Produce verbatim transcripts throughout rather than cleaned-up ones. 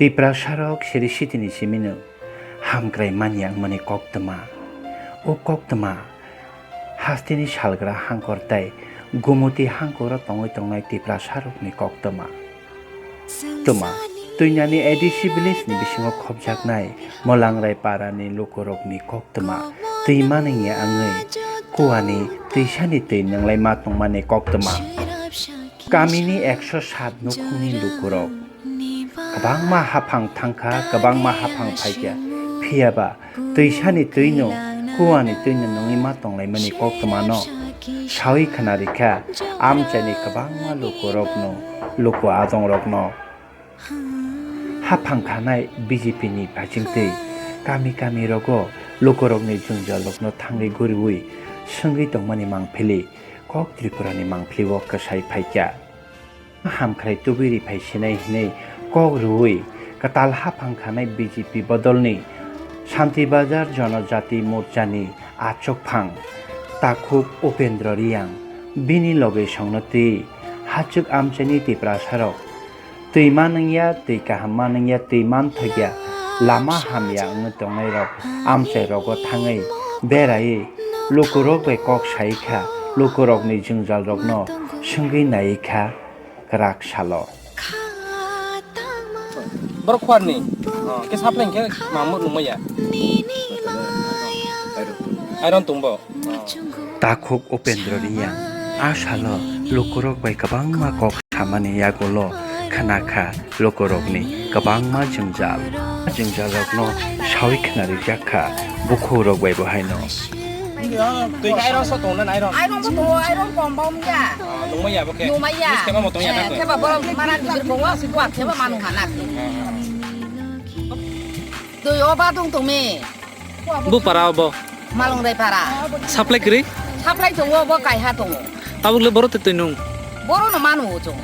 Tiprasarok siri sitini simino hamkrai manya wngmani koktwma. O koktwma hasteni salgra hangkor tei Gumuti hangkoro tongwi tongnai Tiprasarokni koktwma. Twma, Twinani A D C village ni bisingo khopjaknai Molangrai parani lukurokni koktwma twi manwngya wngwi kuani twisani twi nwnglai ma tongmani koktwma. Kamini ekso sat nukhungni lukurok kwbangma haphang thangkha, kwbangma haphang phaikha, phiyaba twisani twino kuani twino nungwi ma tonglaimani koktwmano sawi khwnarikha amchaini kwbangma lukurokno, luku adongrokno. Haphang khanai B J P ni phaisingtwi kami kami rogo lukurokni jwngjal rokno thangwi guriwi swngwi tongmani mangphili kok Tripura ni mangphili o kwsai phaikha. Hamkhrai tubui ri phai sinai hinwi kok rwui kwtal haphang khanai B J P bodolni Shanti Bazar Jonojati Morchani achukphang Takhuk Upendra Riyang bini loge songno twi hachuk amchaini Tiprasarok twi manwngya, twi kaham manwngya, twi manthokya, lama hamya wngwi tongnairok amchai rogo thangwi beraiwi lukurok bai kok sai kha, lukurokni jwngjal rokno swngwi nai kha kwrak salo. Borok khuarni, oh, khe sapleng khe mamuk nungmaya. Iron tungbo. Takhuk Upendra Riyang a salo lukurok bai kwbangma kok samani yagulo khna kha lukurokni kwbangma jwngjal. Jwngjalrokno sawi khna rijak kha bukhukrok bai bo haino. Twi khe iron so tongna iron. Iron bo tongo, iron kom ba wngya. Ah, nungmaya bo khe. Nungmaya. Miss khe ma motong ya Eh, na khe. Khe ba borok mana bijir kongo, si kuat khe ba manu hana. Twi o ba dong tongmi. Bu para obo. Malongrai para. Saplai kwrwi? Saplai tongo, bo kaiha tongo. Tabuk le boro te twi nung? Boro no manu o chong.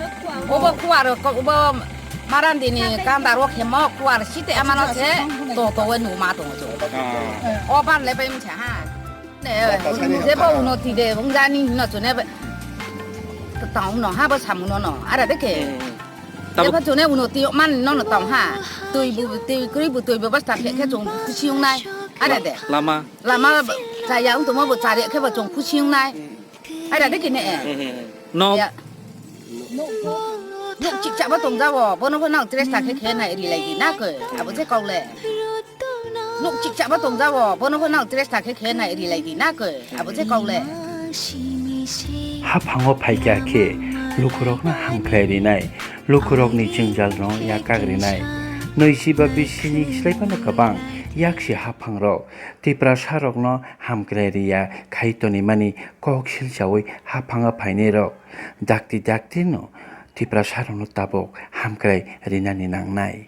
Obo kuar ko, obo marandi ni kanda ro khemo kuar site amano se to to we nu ma tongo chong. Ah. O ban le bai mcha ha. Ne, je bo uno ti de, bung jani no chune. Tong no ha bo samuno no. Ara de ke. Hmm. Tabuk- Eba chune uno ti man no no tong ha. Twi bu, twi kri bu, twi bu basta khe khe chung khusi wngnai. Ara de. Lama. Lama chaya wng tongma bo chari khe bo chung khusi wngnai. Ara de kine e. Hmm, hmm, hmm. No. Ya. Nuk chik chaba tong jawo, bono bo nang tres ta khe khe nai ri lai di na ko. Abo je kok le. Nuk chik chaba tong jawo, bono bo nang tres ta khe khe nai ri lai di na ko. Abo je kok le. Haphango phaikya khe lukurokno hamkrai rinai, lukurokni jwngjalno yakak rinai. Nwichiba bisini slaiphano kwbang yaksi haphangrok Tiprasarokno hamkrai riya khai tonimani kok silchaui haphango phainairok dakti daktino Tiprasarokno tabuk hamkrai rinani nangnai.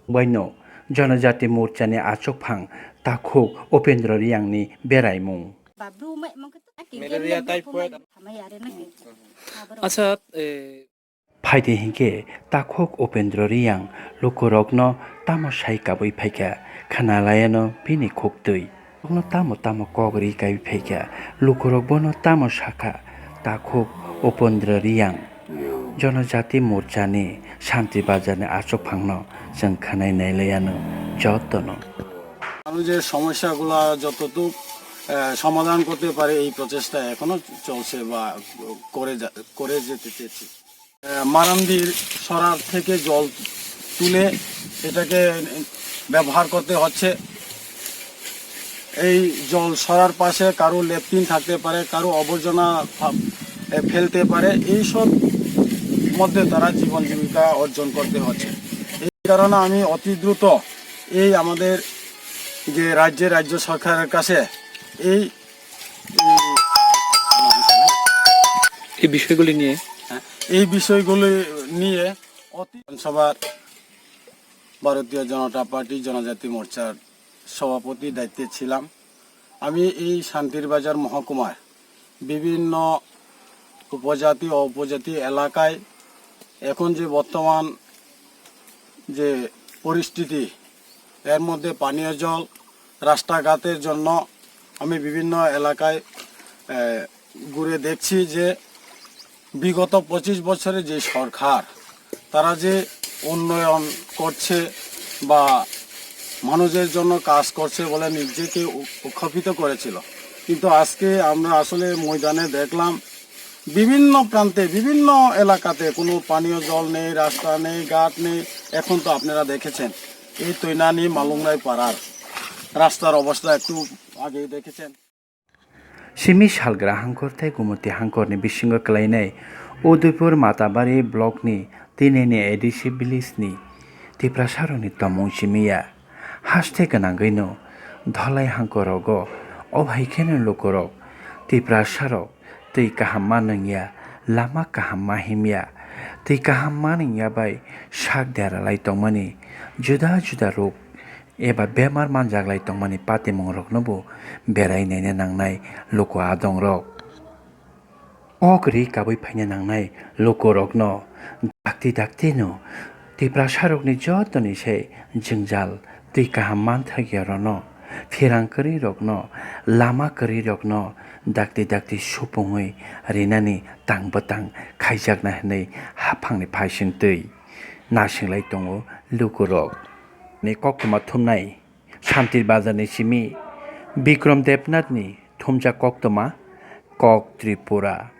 Waino Jonojati Morchani achukphang Takhuk Upendra Riyangni beraimung. Malaria typhoid. Acha, eh, Phaidi hinkhe Takhuk Upendra Riyang lukurokno tamo sai kabui phaikha, khna laiano bini khuktwi. Lukurokno tamo tamo kok ri kai phaikha, lukurok bono tamo sakha, Takhuk Upendra Riyang. Jonojati Morchani Shanti Bazarni achukphangno chwng khwnai nailaiano jotono. আমি যে সমস্যাগুলা যতটুক, আহ, সমাধান করতে পারে এই প্রচেষ্টা এখনো চলছে বা করে যা-, করে যেতে চেয়েছি। আহ, মারান্দির সরার থেকে জল তুলে এটাকে ব্যবহার করতে হচ্ছে। এই জল সরার পাশে কারো লেট্রিন থাকতে পারে, কারো আবর্জনা ফা-, এ, ফেলতে পারে, এইসব মধ্যে তারা জীবন জীবিকা অর্জন করতে হচ্ছে। এই কারণে আমি অতি দ্রুত এই আমাদের যে রাজ্যে, রাজ্য সরকারের কাছে এই, এই, এই বিষয়গুলি নিয়ে? হ্যাঁ, এই বিষয়গুলি নিয়ে অতি বিধানসভার ভারতীয় জনতা পার্টি জনজাতি মোর্চার সভাপতি দায়িত্বে ছিলাম। আমি এই শান্তির বাজার মহকুমার বিভিন্ন উপজাতি ও উপজাতি এলাকায় এখন যে বর্তমান যে পরিস্থিতি, এর মধ্যে পানীয় জল, রাস্তাঘাটের জন্য আমি বিভিন্ন এলাকায়, এ, ঘুরে দেখছি যে বিগত পঁচিশ বছরে যে সরকার, তারা যে উন্নয়ন করছে বা মানুষের জন্য কাজ করছে বলে নিজেকে উ- উত্থাপিত করেছিল। কিন্তু আজকে আমরা আসলে ময়দানে দেখলাম বিভিন্ন প্রান্তে, বিভিন্ন এলাকাতে কোনো পানীয় জল নেই, রাস্তা নেই, ঘাট নেই। এখন তো আপনারা দেখেছেন এই তৈনানি মালুংরাই পাড়ার রাস্তার অবস্থা, একটু আগেই দেখেছেন। Simi salgra hangkor tei Gumoti hangkorni bisingo kwlainai Udaipur Matabari blockni tinini A D C villageni Tiprasarokni tongmung simi ya. Haste gwnangwino dholai hangkorogo, o hai kheno lukurok Tiprasarok twi kaham ma nungya, lama kaham ma himya, twi kaham ma nungya bai sak deralai tongmani, juda juda rok eba bemar manjaklai tongmani patimungroknobo berai naina nangnai luku adongrok. O kwrwi kabui phaina nangnai lukurokno dakti daktino Tiprasarokni jotoni se jwngjal twi kaham manthakya rokno, phirang kwrwirokno, lama kwrwirokno dakti dakti supungwi rinani tang bwtang khaijakna hwnwi haphangni phaising twi nasinglai tongo lukurok. Ni koktwma thumnai Santir Bazarni simi Bikram Debnathni thumjak koktwma, Kok Tripura.